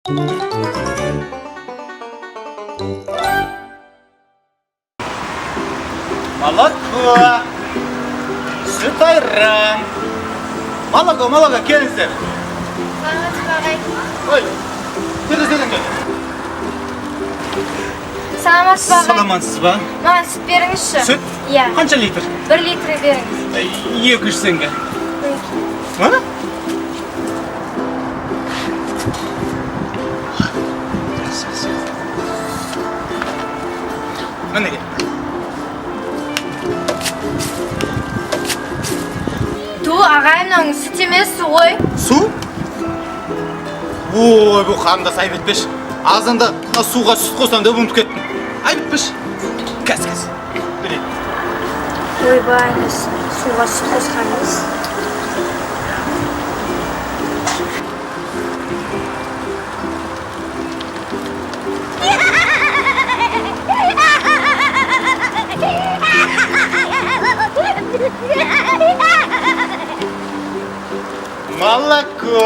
Молоко, сүт, айран, молоко, молоко, келіңіздер. Саламатсыз ба, ағай? Ой, терезеден кел. Саламатсыз ба, ағай? Саламатсыз ба? Маған сүт беріңізші. Сүт? Иә. Қанша литр? 1 литр беріңіз. 200 теңге. А? Жақсы, жақсы. Мінекей. Ту, ағай, мынауың сүт емес, су ғой. Су? Ой, бұл қарындас, айып етпеші. Азанда мына суға сүт қосамын деп ұмытып кеттім. Айып етпеші. Қазір, қазір. Берейін. Ойбай, ана суға сүт қосқанбыз. Молоко.